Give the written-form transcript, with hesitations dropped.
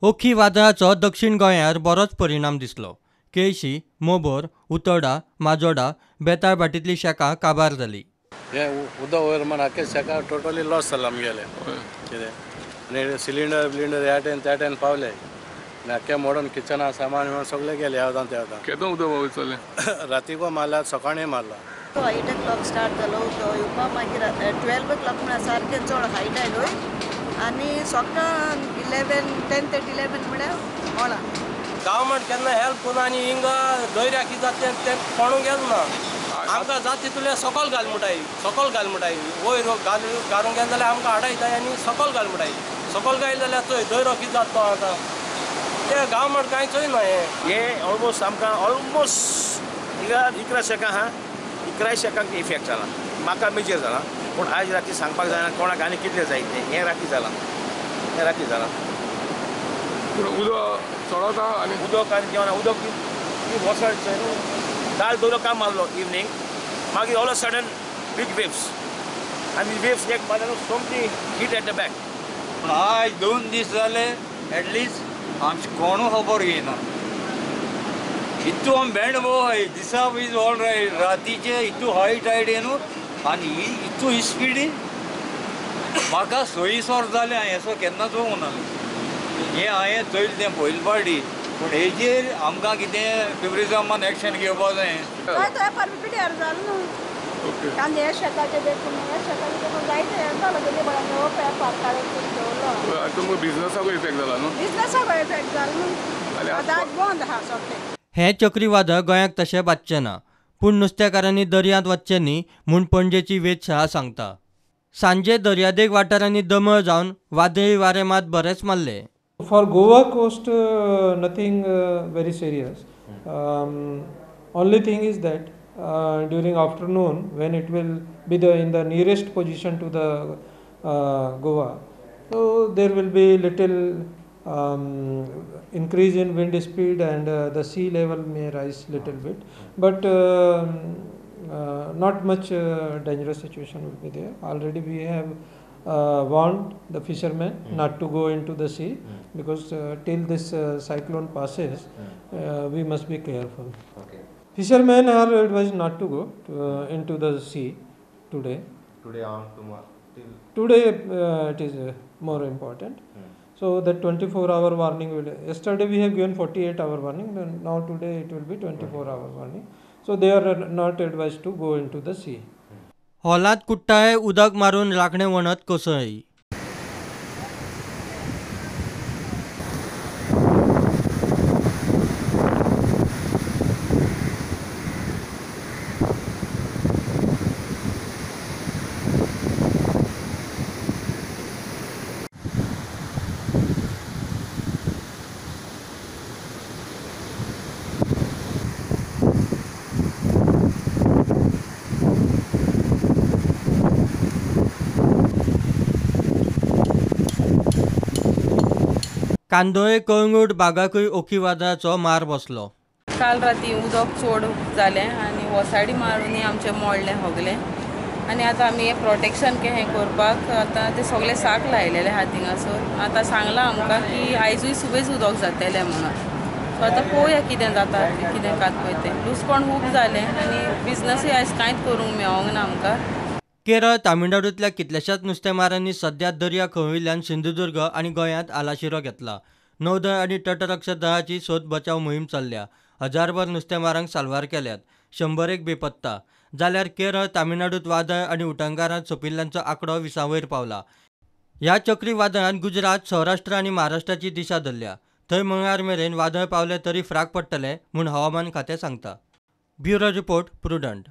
ओखी वादळाचो दक्षिण गोंयार बरोच परिणाम दिसलो. केळशी, मोबोर, उतोडा, माजोडा, बेताळ भाटींतली शेकां काबार जाली. हे उदक वयर म्हण आख्खे शेकां टोटली लॉस जाला आमगेले. कितें आनी सिलिंडर बिलिंडर ह्या टायम त्या टायम पावले आनी आख्खे मोडून किचना सामान बिमान सगळें गेलें ह्या वतान त्या वतान. केदो उदक वयतलें? रातीको मारला, सकाळीं मारला. 8 o'clock start जालो उदक येवपा, मागीर 12 o'clock म्हळ्यार सारकें चड हाय टायड वय आनी सकाळ 11, 10:30, 11 म्हळ्यार मोळा. गव्हर्मेंट केन्ना हेल्प करून आनी हिंगा दर्या कितें जाता तें कोणूंक गेलें ना. आमकां जाता तितूंतल्यान सकयल घाल म्हणटाय, सकयल घाल म्हणटाय, वयर घालूंक गेलें जाल्यार आमकां हाडायताय आनी सकयल घाल म्हणटाय, सकयल घायलें जाल्यार चोय दर्यो कितें जाता तो आतां. तें गव्हर्मेंट कांय चोयना. हें ऑलमोस्ट आमकां ऑलमोस्ट हिंगा 11 शेकां आहा, 11 शेकांक इफेक्ट जाला. म्हाका मेजर जाला, पूण आयज राती सांगपाक जायना कोणाक आनी कितलें जाय तें. हें राती जालां, हें राती जालां. पूण उदक चडता आनी उदक आनी जेवणा उदक वसळ काल दवरो काम मारलो इवनींग, मागीर all a sudden big waves आनी वेव्स एक मारल्यान सोमती हीट एट the back. पूण आयज 2 दीस जाले एटलिस्ट आमचे कोणू खबर घेयना. इतू आमी बेंड भोव दिसा is all right, रातीचे इतू हाय टायड न्हू आनी इतू स्पिडी म्हाका 6 वर्स जालें हांवें असो केन्नाच वचूंक ना. हें हांवें चोयलें तें पयले पावटी, पूण हेजेर आमकां कितें टुरिजमान एक्शन घेवपाक जाय. पिड्यार जालें न्हू कांदे शेताचे देखून, ह्या शेताचे देखून जायते हें जालो हो पेपर काडून दवरलो. तुमकां बिजनसाकूय इफेक्ट जाला न्हू? बिजनसाकूय इफेक्ट जालो न्हू, आतां बंद आहा सगळें. हें चक्रीवादळ गोंयाक तशें बादचें ना, पूण नुस्तेकारांनी दर्यांत वचचें न्ही म्हूण पणजेची वेधशाळा सांगता. सांजे दर्यादेग वाठारांनी दमळ जावन वादळी वारें मात बरेंच मारलें. For Goa coast, nothing very serious. Only thing is that during afternoon, when it will be in the nearest position to the Goa, so there will be little increase in wind speed and the sea level may rise little bit, but not much dangerous situation will be there. Already we have warned the fishermen not to go into the sea because till this cyclone passes, we must be careful. Okay. Fishermen are advised not to go into the sea today. Today on tomorrow? Today it is more important. So the 24-hour warning will. Yesterday we have given 48-hour warning. Now today it will be 24-hour warning. So they are not advised to go into the sea. हॉलांत कुट्टाळे उदक मारून राखणे वणत कोसळ्ळी. कांदोळे कळंगूट बागाकूय ओखी वादळाचो मार बसलो. काल राती उदक चड जालें आनी वसाडी मारून आमचें मोडलें सगळें आनी आतां आमी हें प्रोटेक्शन हें करपाक आतां ते सगळे साक लायलेले आहा थिंगासर. आतां सांगलां आमकां की आयजूय सुबेज उदक जातलें म्हणून. सो आतां पळोवया कितें जाता कितें कात पळय तें. लुकसाण खूब जालें आनी बिजनसूय आयज कांयच करूंक मेळोंक ना आमकां. केरळ, तामिळनाडूंतल्या कितल्याशाच नुस्तेमारांनी सध्या दर्या खंविल्ल्यान सिंधुदुर्ग आनी गोंयांत आलाशिरो घेतला. नौदळ आनी तटरक्षक दळाची सोद बचाव मोहीम चल्ल्या. हजारभर नुस्तेमारांक साल्वार केल्यात, 100 बेपत्ता. जाल्यार केरळ, तामिळनाडूंत वादळ आनी उटंगारांत सोंपिल्ल्यांचो आंकडो 20 वयर पावला. ह्या चक्रीवादळान गुजरात, सौराष्ट्र आनी महाराष्ट्राची दिशा धरल्या. थंय मंगळार मेरेन वादळ पावलें तरी फ्राक पडटलें म्हूण हवामान खातें सांगता. Bureau report, Prudent.